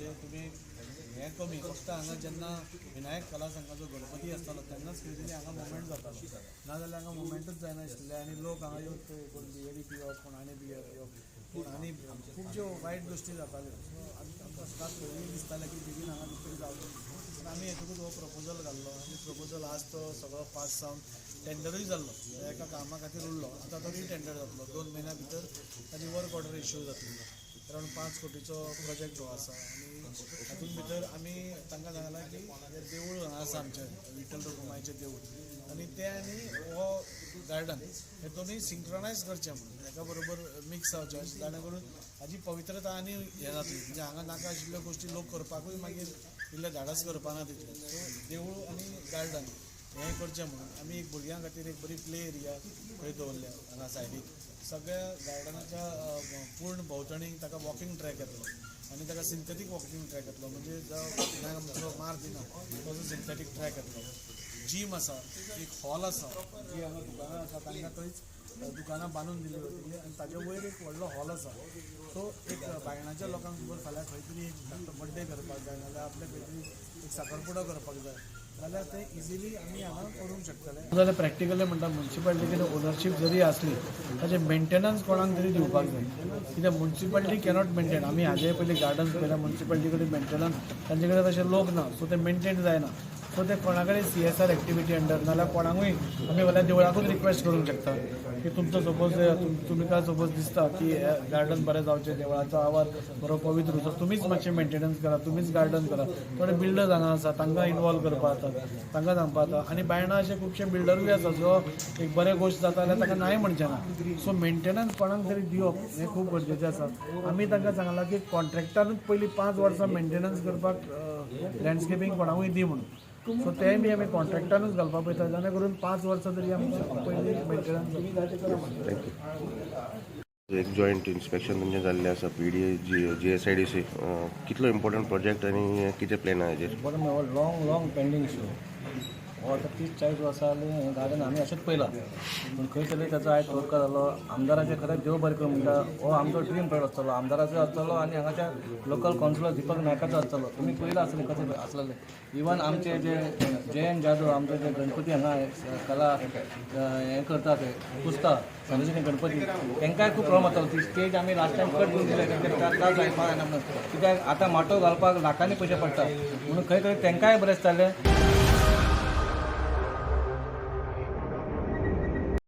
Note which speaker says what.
Speaker 1: म्हणजे तुमी हें कमी फक्त हांगा जेन्ना विनायक कला संघाचो गणपती आसतालो तेन्नाच खंय तरी हांगा मुवमेंट जातालो, नाजाल्यार हांगा मुवमेंटूच जायनाशिल्लें आनी लोक हांगा येवन थंय कोण बियरी पिवप, कोण आनी बियर पिवप, कोण आनी खुबश्यो वायट गोश्टी जाताल्यो. सो आमकां सदांच पयलीं दिसतालें की बेगीन हांगा कितें तरी जावचें. पूण आमी येतकूच हो प्रपोजल घाल्लो आनी प्रपोजल आज तो सगळो पास जावन टेंडरूय जाल्लो. एका कामा खातीर उरलो, आतां तो रिटेंडर जातलो. 2 म्हयन्या भितर ताजी वर्क ऑर्डर इश्यू जातली. अरावंड 5 कोटीचो प्रोजेक्ट हो आसा आनी हातूंत भितर आमी तांकां सांगलां की हें देवूळ हांगा आसा आमचें विठ्ठल रखुमाईचें देवूळ आनी तें आनी हो गार्डन हे दोनूय सिंक्रनायज करचें म्हणून, एका बरोबर मिक्स जावचें, जाणें करून हाजी पवित्रता आनी हें जातली. म्हणजे हांगा नाका आशिल्ल्यो गोश्टी लोक करपाकूय मागीर इल्लें धाडस करपाना तितलें. सो देवूळ आनी गार्डन हें करचें म्हणून आमी एक भुरग्यां खातीर एक बरी प्ले एरिया थंय दवरल्या. हांगा सायडीक सगळ्या गार्डनाच्या पूर्ण भोंवतणी ताका वॉकिंग ट्रॅक येतलो आनी ताका सिंथेटीक वॉकिंग ट्रॅक येतलो, म्हणजे जो मार दिना तसो सिंथेटीक ट्रॅक येतलो. जीम आसा, एक हॉल आसा. जी हांगा दुकानां आसा तांकां थंयच दुकानां बांदून दिल्ली वतली आनी ताजे वयर एक व्हडलो हॉल आसा. सो एक बायणाच्या लोकांक सुद्दां फाल्यां खंय तरी एक धाकटो बड्डे करपाक जाय नाल्यार आपले खंय तरी एक साखरपुडो करपाक जाय जाल्यार ते इजिली आमी हांगा करूंक शकतले. जाल्यार प्रॅक्टिकली म्हणटा, मुन्सिपालिटी कडेन ओनरशीप जरी आसली, ताजें मेंटेनन्स कोणाक तरी दिवपाक जाय, कित्याक मुन्सिपालिटी कॅनॉट मेंटेन. आमी हाजे पयलीं गार्डन्स पळयल्या, मुन्सिपालिटी कडेन मेंटेनन्स, तांचे कडेन तशे लोक ना, सो ते मेंटेन जायना. सो ते कोणा कडेन सीएसआर एक्टिविटी अंडर नाल्यार कोणाकूय आमी फाल्यां देवळाकूच रिक्वेस्ट करूंक शकता की तुमचो सपोज तुमकां सपोज दिसता की गार्डन बरें जावचें, देवळाचो आवार बरो पवित्र उरचो, तुमीच मातशें मेंटेनन्स करा, तुमीच गार्डन करा. थोडे बिल्डर्स हांगा आसा, तांकां इनवॉल्व करपा जाता, तांकां सांगपा जाता. आनी बायणा अशे खुबशे बिल्डरूय आसा, जो एक बरें गोश्ट जाता जाल्यार ताका नाय म्हणचें ना. सो मेंटेनन्स कोणाक तरी दिवप हें खूब गरजेचें आसा. आमी तांकां सांगलां की कॉन्ट्रॅक्टानूच पयलीं 5 वर्सां मेंटेनन्स करपाक लँडस्केपींग कोणाकूय दी म्हणून. सो तेंय बी आमी कॉन्ट्रॅक्टानूच घालपाक पळयता, जाणे करून 5 वर्सां तरी आमकां पयलीं मेंटेनन्स.
Speaker 2: एक जॉयंट इन्स्पेक्शन तुमचें जाल्लें आसा पीडीए जीएसआयडीसी. कितलो इम्पॉर्टंट प्रोजेक्ट आनी कितें प्लॅन आहा हेजेर?
Speaker 3: बरें, हो लाँग लाँग पेंडींग इशू. हो आतां 30-40 वर्सां जालीं हें गार्डन आमी अशेंच पळयलां, पूण खंय तरी ताचो आयज तोडका जालो. आमदाराचें खरेंच देव बरें करूं म्हणटा. हो आमचो ड्रीम प्रोजेक्ट आसतलो, आमदाराचो आसतलो आनी हांगाच्या लोकल कावन्सिलर दीपक नायकाचो आसतलो. तुमी पळयलां आसतलें कशें आसलेलें. इवन आमचे जे जयंत जाधव, आमचे जे गणपती हांगा कला हें करता, ते पुजता सार्वजनीक गणपती, तांकांय खूब प्रॉब्लम जातालो. ती स्टेज आमी लास्ट टायम कट करून दिले, तांकां त्रास जायपाक जायना म्हणून, कित्याक आतां माटोव घालपाक लाखांनी पयशे पडटा म्हणून. खंय खंय तांकांय बरें दिसतालें.